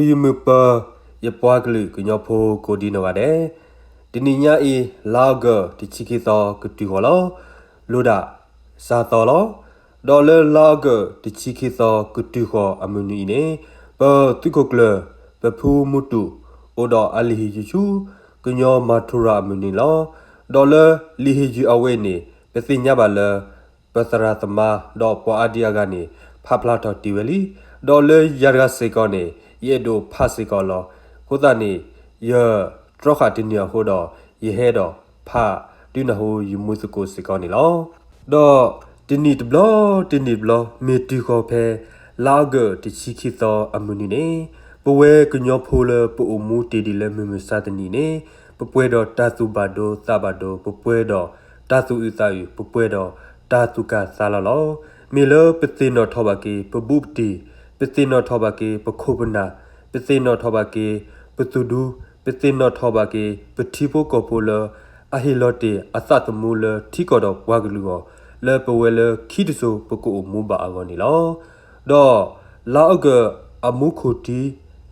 ယမုၢ်ပၢၤ ယပှၤကလုာ်ကညီဖိကိးဒံနီၢ်ဂၤဒဲး, တနံၤညါအံၤ လါအီကူး တဆံခံသီ ကတုၤဃီၤလီၤ. လိၣ်ဒၣ်စှၤသီလီၤ. ဒီးလၢလါအီကူး တဆံခံသီ ကတုၤဃီၤအမုၢ်နံၤအံၤန့ၣ်, ပသုးခိၣ်ကျၢၢ် ပဖုမူတူၣ် အိၣ်ဒီးအလံာ်ဟ့ၣ်ယုၢ်ဆူ ကညီမၤထူရၤအမုၢ်နံၤလီၤ. ဒီးလၢလံာ်ဟ့ၣ်ယုၢ်အဝဲအံၤန့ၣ် ပသ့ၣ်ညါဘၣ်လၢ ပသရၣ်သမါ ဒီးပှၤအါဒံအါဂၤန့ၣ် ဖးဖျါထီၣ်တ့ၢ်ဝဲလံ. ဒီးလၢယၤတဂၤစ့ၢ်ကီးန့ၣ် ယအဲၣ်ဒိးဖးစ့ၢ်ကီးလီၤ. အဃိသတးန့ၣ် ယတြီဃာ်တန့ၢ်အဃိဒီး ယဟဲဒီးဖးဒုးနၢ်ဟူယမူသကိးစ့ၢ်ကီးန့ၣ်လီၤ. ဒီးတနံၣ်တဘျီ တနံၣ်တဘျီ မ့ၢ်တုၤဃီၤဖဲ လါအီကူး တဆံခံသီအမုၢ်နံၤန့ၣ်, ပဝဲကညီဖိလၢပအိၣ်မူတ့ၢ်ဒံးလၢမုၢ်မဆါတနံၤန့ၣ်, ပပှဲၤဒီးတၢ်သူၣ်ဘၣ်ဒိသးဘၣ်ဒိ, ပပှဲၤဒီးတၢ်သူၣ်အုးသးအုး, ပပှဲၤဒီးတၢ်သူၣ်ကၢ်သးလီၤလီၤ. မ့ၢ်လၢပသ့ၣ်နီၣ်ထီၣ်ဘၣ်က့ၤပဘူးပတံၢ်, ပသ့ၣ်နီၣ်ထီၣ်ဘၣ်က့ၤပခိၣ်ပနၢ်, ပသ့ၣ်နီၣ်ထီၣ်ဘၣ်က့ၤပသူၣ်ဒူ, ပသ့ၣ်နီၣ်ထီၣ်ဘၣ်က့ၤပထံဖိကီၢ်ဖိလၢ အဟ့ၣ်လီၤတ့ၢ်အသးသမူလၢထံကီၢ်ဒီးပှၤကလုာ်အဂီၢ်, လၢပဝဲလၢခံတစိၤပကအိၣ်မူဘၣ်အဂီၢ်န့ၣ်လီၤ. ဒီးလါအီကူးအမူခိၣ်ထံ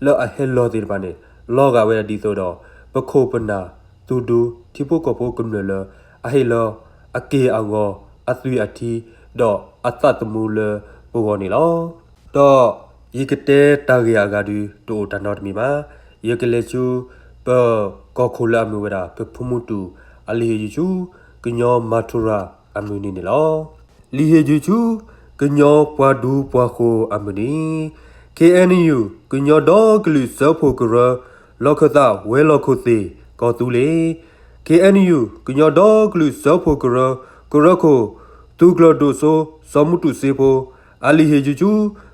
လၢအဟဲလီၤသ့ၣ်တဖၣ်န့ၣ် လီၤဂာ်ဝဲဒၣ်ဒ်သိးဒီး ပခိၣ်ပနၢ်, သူၣ်ဒူ, ထံဖိကီၢ်ဖိကမျၢၢ်လၢ အဟ့ၣ်လီၤအက့ၢ်အဂီၤ, အသွံၣ်အထံ, ဒီးအသးသမူလၢပဂီၢ်န့ၣ်လီၤ. ဒီးယကတဲတၢ်ဂ့ၢ်အဂၤဒုးတအိၣ်တၢ်နီတမံၤဘၣ်. ယကလဲၤဆူ ပကီၢ်ခိၣ်လၢအမ့ၢ်ဝဲဒၣ် ပဖုမူတူၣ် အလံာ်ဟ့ၣ်ယုၢ်ဆူ ကညီမၤထူရၤအမုၢ်နံၤန့ၣ်လီၤ. လံာ်ဟ့ၣ်ယုၢ်ဆူ ကညီပှၤဒူပှၤဃိၤအမုၢ်နံၤ, KNU ကညီဒီကလုာ်စၢဖှိၣ်ကရၢ လီၢ်ခၢၣ်သးဝဲၤလီၢ်ခိၣ်သ့ၣ် ကီၢ်သူလ့ၤ, KNU ကညီဒီကလုာ်စၢဖှိၣ်ကရၢ ကရၢခိၣ် သုးကျၢၢ်ဒိၣ်စိ စီၤမူတူစ့ဖိ အလံာ်ဟ့ၣ်ယုၢ်ဆူ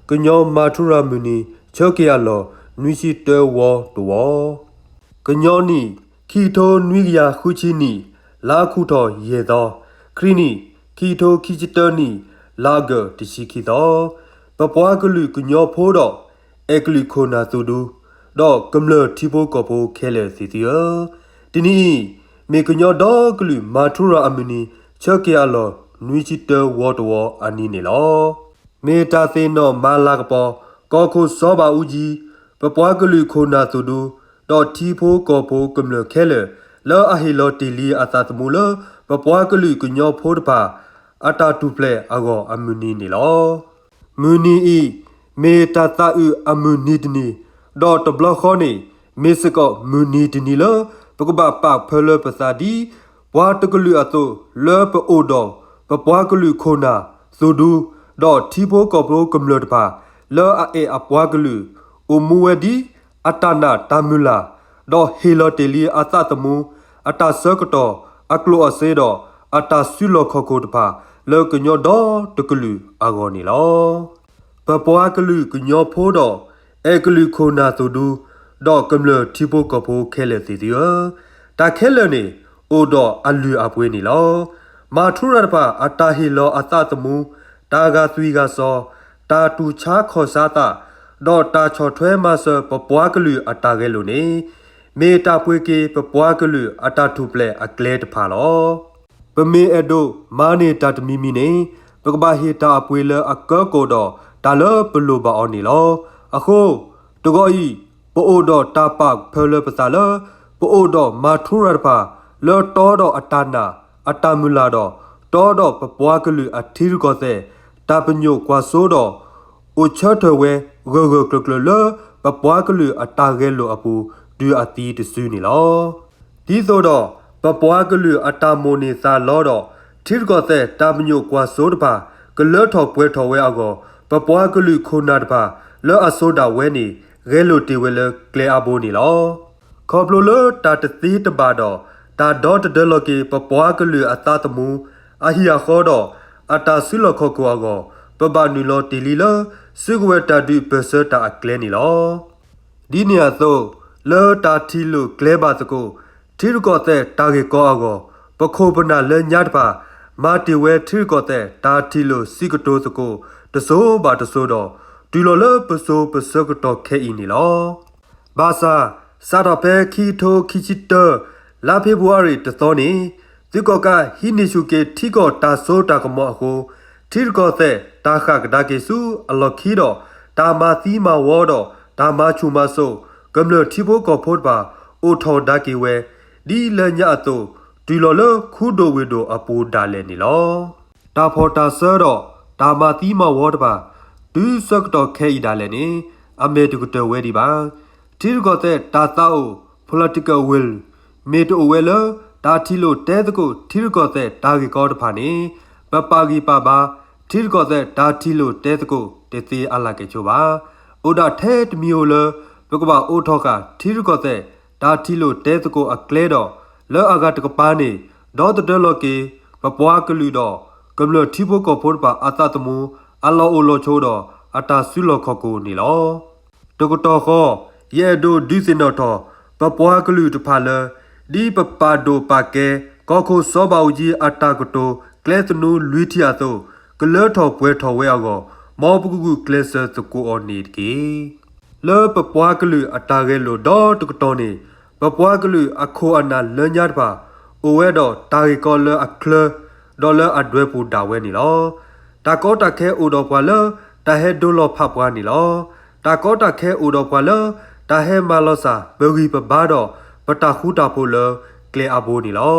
ကညီမၤထူရၤမုၢ်နံၤ ဆၢက့ၤအလီၢ် နွံဆံတၢဝီတဝီ ကညီနံၣ် ခံကထိနွံကယၤဃုဆံနံၣ် လါခူၣ်ထီၣ်ယဲၢ်သီ, ခရံာ်နံၣ် ခံကထိခံဆံတၢနံၣ် လါအီကူး တဆံခံသီ, ပပှၤကလုာ်ကညီဖိဒီး အဲၣ်ကလုာ်ခိၣ်နၢ်သူၣ်ဒူ ဒီးကမျၢၢ်ထံဖိကီၢ်ဖိခဲလၢာ်သ့ၣ်သုဧၢ, တနံၤအံၤ မ့ၢ်ကညီဒီကလုာ်မၤထူရၤအမုၢ်နံၤ ဆၢက့ၤအလီၢ် နွံဆံတၢဝီတဝီအနံၤန့ၣ်လီၤ. မ့ၢ်တၢ်သ့ၣ်နီၣ်မၤလၤကပီၤ ကီၢ်ခိၣ်စီၤဘးအူကၠံ, ပပှၤကလုာ်ခိၣ်နၢ်သူၣ်ဒူ ဒီးထံဖိကီၢ်ဖိကမျၢၢ်ခဲလၢာ် လၢအဟ့ၣ်လီၤတ့ၢ်လံအသးသမူလၢ ပပှၤကလုာ်ကညီဖိတဖၣ် အတၢ်ထူၣ်ဖျဲးအဂီၢ်အမုၢ်နံၤန့ၣ်လီၤ. မုၢ်နံၤအံၤ မ့ၢ်တၢ်သးအုးအမုၢ်နံၤတနံၤ, ဒီးတဘျီဃီန့ၣ် မ့ၢ်စ့ၢ်ကီးမုၢ်နံၤတနံၤလၢ ပကဘၣ်ပာ်ဖၢလၢပသးဒ် ပှၤတကလုာ်အသိး လၢပအိၣ်ဒီး ပပှၤကလုာ်ခိၣ်နၢ် သူၣ်ဒူ ဒီးထံဖိကီၢ်ဖိကမျၢၢ်တဖၣ် လၢအအဲၣ်အပှၤကလုာ် အိၣ်မူဝဲဒ် အတၢ်နာ်တၢ်မုၢ်လၢ်, ဒီးဟ့ၣ်လီၤတ့ၢ်လံအသးသမူ, အတၢ်ဆၢကတီၢ်, အကျိၣ်အစ့ဒီး အတၢ်စုလီၢ်ခီၣ်ခိၣ်တဖၣ် လၢကညီဒီတကလုာ်အဂီၢ်န့ၣ်လီၤ. ပပှၤကလုာ်ကညီဖိဒီး အဲၣ်ကလုာ်ခိၣ်နၢ်သူၣ်ဒူ ဒီးကမျၢၢ်ထံဖိကီၢ်ဖိခဲလၢာ်သ့ၣ်သုဧၢ, တၢ်ခဲလၢာ်န့ၣ် အိၣ်ဒီးအလုၢ်အပှ့ၤန့ၣ်လီၤ. မၤထူရၤတဖၣ် အတၢ်ဟ့ၣ်လီၤအသးသမူ, တၢ်ဂာ်သွံၣ်ဂာ်စီၤ, တၢ်တူၢ်ဆါခီၣ်ဆါသး, ဒီးတၢ်ဆီၣ်ထွဲမၤစၢၤပပှၤကလုာ်အတၢ်ဂဲၤလိာ်န့ၣ် မ့ၢ်တၢ်ပှ့ၤက့ၤပပှၤကလုာ်အတၢ်ထူၣ်ဖျဲးအကျဲတဖၣ်လီၤ. ပမ့ၢ်အဲၣ်ဒိးမၤန့ၢ်တၢ်တမံၤမံၤန့ၣ် ပကဘၣ်ဟ့ၣ်တၢ်အပှ့ၤလၢအကၢကိၣ်ဒီးတၢ်လၢပလိၣ်ဘၣ်အီၤန့ၣ်လီၤ. အဃိ တဂီၤအံၤ ပအိၣ်ဒီးတၢ်ပာ်ဖၢလၢပသးလၢ ပအိၣ်ဒီးမၤထူရၤတဖၣ် လၢတီဒီးအတၢ်နာ် အတၢ်မုၢ်လၢ်ဒီး တီဒီးပပှၤကလုာ်အထံရူၢ်ကီၢ်သဲး တၢ်ပညိၣ်ကွၢ်စိဒီး အိၣ်ဆၢထၢၣ်ဝဲ ဂၢၢ်ဂၢၢ်ကျၢၤကျၢၤလၢ ပပှၤကလုာ်အတၢ်ဂဲၤလိာ်အပူၤ တုၤအသံတစုန့ၣ်လီၤ. ဒ်သိးဒီး ပပှၤကလုာ်အတၢ်မိၣ်န့ၢ်သးလီဒီး ထံရူၢ်ကီၢ်သဲးတၢ်ပညိၣ်ကွၢ်စိတဖၣ် ကလၢထီၣ်ပှဲၤထီၣ်ဝဲအဂီၢ် ပပှၤကလုာ်ခိၣ်နၢ်တဖၣ် လၢအစိဒၣ်ဝဲန့ၣ် ဂဲၤလိာ်တ့ၢ်ဝဲလၢကျဲအါဘိန့ၣ်လီၤ. ခီဖျိလၢတၢ်တသ့တဘၣ်ဒီး တၢ်ဒီတဒၢလီၤက့ၤ ပပှၤကလုာ်အသးသမူ အဟံၣ်အဃီဒီး အတၢ်စုလီၢ်ခီၣ်ခိၣ်အဂီၢ် ပဘၣ်နုာ်လီၤတ့ၢ်လံလၢ စုကဝဲၤတၢ်ဒုးပၢၢ်ဆၢတၢ်အကျဲန့ၣ်လီၤ. ဒ်န့ၣ်အသိး လၢတၢ်ထံၣ်လိာ်ကျဲဘၣ်သကိး ထံရူၢ်ကီၢ်သဲးတၢ်ဂ့ၢ်ကီအဂီၢ် ပခိၣ်ပနၢ်လၢညါတဖၣ် မၤတ့ၢ်ဝဲထံရူၢ်ကီၢ်သဲးတၢ်ထံၣ်လိာ်စံးကတိၤသကိး တစိၤဘၣ်တစိၤဒီး တုၤလီၤလၢပစိၤပဆၢကတီၢ်ခဲအံၤန့ၣ်လီၤ. ဘၣ်ဆၣ် စးထီၣ်ဖဲခံကထိခံဆံတၢ လါဖ့ၤဘြူၤအါရံၤတသီန့ၣ် သုးကီၣ်ကးဟံးန့ၢ်ဆူၣ်က့ၤထံကီၢ်တၢ်စိတၢ်ကမီၤအဃိ ထံရူၢ်ကီၢ်သဲးတၢ်ဃၣ်ကဒါက့ၤဆူအလီၢ်ခံဒီး တၢ်မၤသံမၤဝီဒီး တၢ်မၤဆူၣ်မၤစိး ကမျၢၢ်ထံဖိကီၢ်ဖိတဖၣ် အိၣ်ထီၣ်ဒါက့ၤဝဲ ဒ်လၢညါအသိး တုၤလီၤလၢခူဒိၣ်ဝ့ၢ်ဒိၣ်အပူၤဒၣ်လဲာ်န့ၣ်လီၤ. တၢ်ဖီၣ်တၢ်စၢဒီး တၢ်မၤသံမၤဝီတဖၣ် တုၤဆၢကတီၢ်ခဲအံၤဒၣ်လဲာ်န့ၣ် အမဲာ်တကတၢၢ်ဝဲဒံးဘၣ်. ထံရူၢ်ကီၢ်သဲးတၢ်သးအိၣ် political will မ့ၢ်တအိၣ်ဝဲလၢ တၢ်ထံၣ်လိာ်တဲသကိးထံရူၢ်ကီၢ်သဲးတၢ်ဂ့ၢ်ကီတဖၣ်န့ၣ် ပပာ်ဂံၢ်ပာ်ဘါ ထံရူၢ်ကီၢ်သဲးတၢ်ထံၣ်လိာ်တဲသကိးတသ့အါလၢ်ကဲၣ်ဆိဘၣ်. အိၣ်ဒၣ်ထဲတမံၤဧိၤလၢ ပကဘၣ်အိးထီၣ်ဃာ်ထံရူၢ်ကီၢ်သဲး တၢ်ထံၣ်လိာ်တဲသကိးအကျဲဒီး လၢအဂၤတကပၤန့ၣ် ဒီသဒၢလီၤက့ၤ ပပှၤကလုာ်ဒီး ကမျၢၢ်ထံဖိကီၢ်ဖိတဖၣ်အသးသမူ အလီၢ်အိၣ်လီၢ်ဆိဒီး အတၢ်စုလီၢ်ခီၣ်ခိၣ်န့ၣ်လီၤ. တကတီၢ်ဃီ ယအဲၣ်ဒိးဒုးသ့ၣ်နီၣ်ထီၣ် ပပှၤကလုာ်တဖၣ်လၢ ဒ်ပပာ်ဒိၣ်ပာ်ကဲ ကီၢ်ခိၣ်စီၤဘးအူကၠံအတၢ်ကတိၤ ကျဲသနူလွံၢ်ထံၣ်အသိး ကလၢထီၣ်ပှဲၤထီၣ်ဝဲအဂီၢ် မ်ပကဂုာ်ကျဲးစၢးသကိးအီၤန့ၣ်တက့ၢ်. လၢပပှၤကလုာ်အတၢ်ဂဲၤလိာ်ဒီတကတီၢ်န့ၣ် ပပှၤကလုာ်အခိၣ်အနၢ်လၢညါတဖၣ် အိၣ်ဝဲဒီးတၢ်ဂ့ၢ်ကီလၢအချၢ ဒီးလၢအဒွဲၣ်ပူၤဒၣ်ဝဲန့ၣ်လီၤ. တၢ်ကီတၢ်ခဲအိၣ်ဒီးပှၤလၢ တၢ်ဟဲဒိလီၤဖးပှၤန့ၣ်လီၤ. တၢ်ကီတၢ်ခဲအိၣ်ဒီးပှၤလၢ တၢ်ဟဲမၤလီၤစၢ် ပဂံၢ်ပဘါဒီး ပတၢ်ဃူတၢ်ဖိးလၢကျဲအါဘိန့ၣ်လီၤ.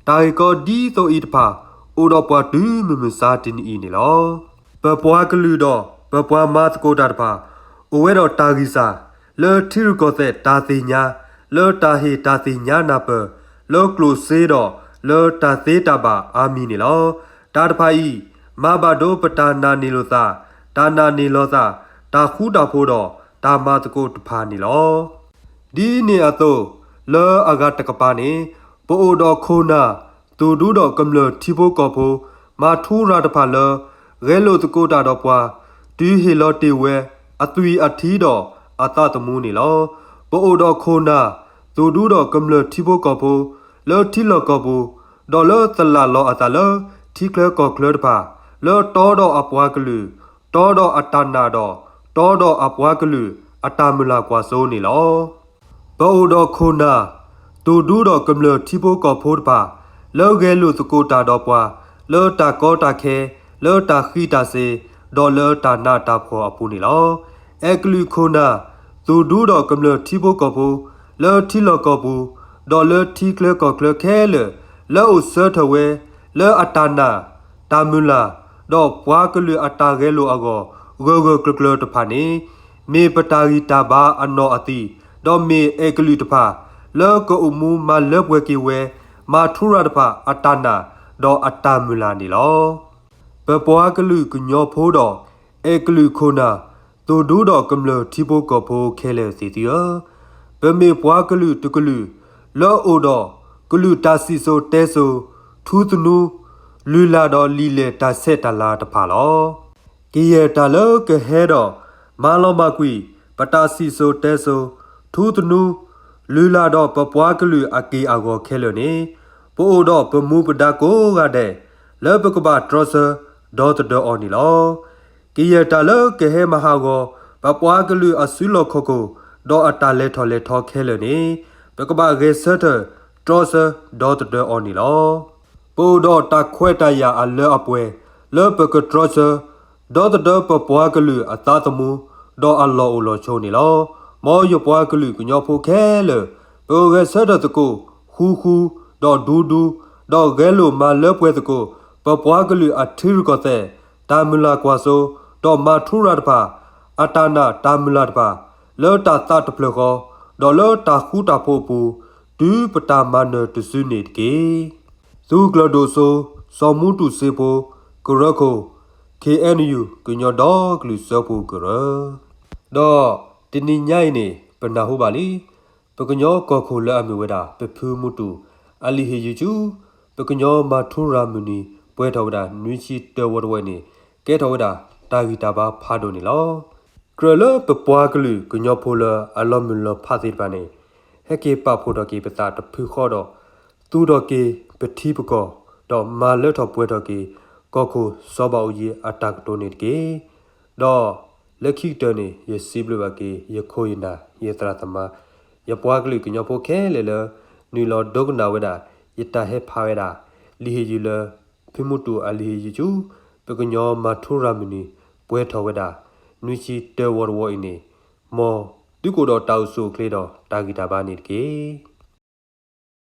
တၢ်ဂ့ၢ်ကီဒ်သိးအံၤတဖၣ် အိၣ်ဒီးပှၤတုၤမုၢ်မဆါတနံၤအံၤန့ၣ်လီၤ. ပပှၤကလုာ်ဒီး ပပှၤမၤသကိးတၢ်တဖၣ် အိၣ်ဝဲဒီးတၢ်ဂံၢ်စၢ် လၢထံရူၢ်ကီၢ်သဲးတၢ်သ့ၣ်ညါ လၢတၢ်ဟ့ၣ်တၢ်သ့ၣ်ညါနၢ်ပၢၢ် လၢကျိာ်စ့ဒီး လၢတၢ်သ့တၢ်ဘၣ်အါမံၤန့ၣ်လီၤ. တၢ်တဖၣ်အံၤ မၤဘၣ်ဒိပတၢ်နာ်န့ၢ်လိာ်သး, တၢ်နာ်န့ၢ်လီၤသး, တၢ်ဃူတၢ်ဖိးဒီး တၢ်မၤသကိးတဖၣ်န့ၣ်လီၤ. ဒ်န့ၣ်အသိး လၢအဂၤတကပၤန့ၣ် ပအိၣ်ဒီးခိၣ်နၢ် သူၣ်ဒူဒီးကမျၢၢ်ထံဖိကီၢ်ဖိ မၤထူရၤတဖၣ်လၢ ဂဲၤလိာ်သကိးတၢ်ဒီးပှၤ တုၤဟ့ၣ်လီၤတ့ၢ်ဝဲ အသွံၣ်အထံဒီးအသးသမူန့ၣ်လီၤ. ပအိၣ်ဒီးခိၣ်နၢ် သူၣ်ဒူဒီးကမျၢၢ်ထံဖိကီၢ်ဖိ လၢထံလီၢ်ကီၢ်ပူၤ ဒီးလၢသလၣ်လီၤအသးလၢ ထံချၢကီၢ်ချၢတဖၣ် လၢတီဒီးအပှၤကလုာ် တီဒီးအတၢ်နာ်ဒီး တီဒီးအပှၤကလုာ်အတၢ်မုၢ်လၢ်ကွၢ်စိန့ၣ်လီၤ. ပအိၣ်ဒီးခိၣ်နၢ် သူၣ်ဒူဒီးကမျၢၢ်ထံဖိကီၢ်ဖိတဖၣ် လၢဂဲၤလိာ်သကိးတၢ်ဒီးပှၤ လၢတၢ်ကီတၢ်ခဲ လၢတၢ်ဃံးတၢ်စ့ၤ ဒီးလၢတၢ်နးတၢ်ဖှီၣ်အပူၤန့ၣ်လီၤ. အဲၣ်ကလုာ်ခိၣ်နၢ် သူၣ်ဒူဒီးကမျၢၢ်ထံဖိကီၢ်ဖိ လၢထံလီၢ်ကီၢ်ပူၤ ဒီးလၢထံချၢကီၢ်ချၢခဲလၢာ် လၢအိၣ်ဆၢထၢၣ်ဝဲ လၢအတၢ်နာ် တၢ်မုၢ်လၢ် ဒီးပှၤကလုာ်အတၢ်ဂဲၤလိာ်အဂီၢ် ဂၢၢ်ဂၢၢ်ကျၢၤကျၢၤတဖၣ်န့ၣ် မ့ၢ်ပတၢ်ဂံၢ်တၢ်ဘါအနီၢ်အသံၣ် ဒီးမ့ၢ်အဲၣ်ကလုာ်တဖၣ် လၢကအိၣ်မူမၤလၢပှဲၤက့ၤဝဲ မၤထူရၤတဖၣ်အတၢ်နာ် ဒီးအတၢ်မုၢ်လၢ်န့ၣ်လီၤ. ပပှၤကလုာ်ကညီဖိဒီး အဲၣ်ကလုာ်ခိၣ်နၢ် သူၣ်ဒူဒီးကမျၢၢ်ထံဖိကီၢ်ဖိခဲလၢာ်သ့ၣ်သုဧၢ, ပမ့ၢ်ပှၤကလုာ်တကလုာ် လၢအအိၣ်ဒီး ကလုာ်တၢ်စံၣ်စိၤတဲစိၤ ထူသနူ လုၢ်လၢ်ဒီးလံာ်လဲၢ်တၢ်ဆဲးတၢ်လၤတဖၣ်လီၤ. ကယဲၢ်တၢ်လၢကဟဲဒီး မၤလီၤမၢ်ကွံာ် ပတၢ်စံၣ်စိၤတဲစိၤ ထူသနူ လုၢ်လၢ်ဒီးပပှၤကလုာ်အက့ၢ်အဂီၤခဲလၢာ်န့ၣ် ပအိၣ်ဒီးပမူပဒါကိးဂၤဒဲး လၢပကဘၣ်တြီဆၢ ဒီသဒၢအီၤန့ၣ်လီၤ. ကယဲၢ်တၢ်လၢကဟဲမၤဟးဂီၤ ပပှၤကလုာ်အစုလီၢ်ခီၣ်ခိၣ် ဒီးအတၢ်လဲၤထီၣ်လဲၤထီခဲလၢာ်န့ၣ် ပကဘၣ်ဂဲၤဆၢထၢၣ် တြီဆၢ ဒီသဒၢအီၤန့ၣ်လီၤ. ပအိၣ်ဒီးတၢ်ခွဲးတၢ်ယာ်အလၢအပှဲၤ လၢပကတြီဆၢ ဒီသဒၢပပှၤကလုာ်အသးသမူ ဒီးအလီၢ်အိၣ်လီၢ်ဆိန့ၣ်လီၤ. မ်ယပှၤကလုာ်ကညီဖိခဲလၢာ် ပကဂဲၤဆၢထၢၣ်သကိး ဃူဃူ ဒီးဒူဒူ ဒီးဂဲၤလိာ်မၤလၢပှဲၤသကိး ပပှၤကလုာ်အထံရူၢ်ကီၢ်သဲး တၢ်မုၢ်လၢ်ကွၢ်စိ ဒီးမၤထူရၤတဖၣ် အတၢ်နာ်တၢ်မုၢ်လၢ်တဖၣ် လၢတၢ်သးတဖျၢၣ်ဃီ ဒီးလၢတၢ်ဃူတၢ်ဖိးအပူၤ တုၤပတၢ်မၤနၢၤတစုန့ၣ်တက့ၢ်. သုးကျၢၢ်ဒိၣ်စိ စီၤမူတူစ့ဖိ ကရၢခိၣ် ခ့ၣ်အဲၣ်ယူၣ် ကညီဒီကလုာ်စၢဖှိၣ်ကရၢ ဒီးတနံၤညါအံၤန့ၣ် ပနၢ်ဟူဘၣ်လံ ပကညီကီၢ်ခိၣ်လၢအမ့ၢ်ဝဲဒၣ် ပဖုမူတူ အလံာ်ဟ့ၣ်ယုၢ်ဆူ ပကညီမၤထူရၤမုၢ်နံၤ ပှဲၤထီၣ်ဝဲဒၣ် နွံဆံတၢဝီတဝီအံၤန့ၣ် ကဲထီၣ်ဝဲဒၣ်တၢ်ဂံၢ်တၢ်ဘါဖးဒိၣ်န့ၣ်လီၤ. ကြၢးလၢပပှၤကလုာ်ကညီဖိလၢအလီၤမုၢ်လီၤဖးသ့ၣ်တဖၣ်န့ၣ် ဟဲက့ၤပာ်ဖှိၣ်ထီၣ်က့ၤပသးတဖုဃီဒီး သူၣ်ထီၣ်က့ၤပထံပကီၢ် ဒီးမၤလၢထီၣ်ပှဲၤထီၣ်က့ၤ ကီၢ်ခိၣ်စီၤဘးအူကၠံအတၢ်ကတိၤန့ၣ်တက့ၢ်. ဒီးလၢခံကတၢၢ်န့ၣ် ယစံးဘျုးဘၣ်က့ၤ ယခိၣ်ယနၢ် ယသရၣ်သမါ ယပှၤကလုာ်ကညီဖိခဲလၢာ်လၢ နုာ်လီၤဒိကနၣ်ဝဲဒၣ် ယတၢ်ဟဲဖးဝဲဒၣ် လံာ်ဟ့ၣ်ယုၢ်လၢ ဖုမူတူအလံာ်ဟ့ၣ်ယုၢ်ဆူ ပကညီမၤထူရၤမုၢ်နံၤ ပှဲၤထီၣ်ဝဲဒၣ် နွံဆံတၢဝီတဝီအံၤန့ၣ် မ်သုကအိၣ်ဒီးတၢ်အိၣ်ဆူၣ်အိၣ်ချ့ဒီးတၢ်ဂံၢ်တၢ်ဘါန့ၣ်တက့ၢ်.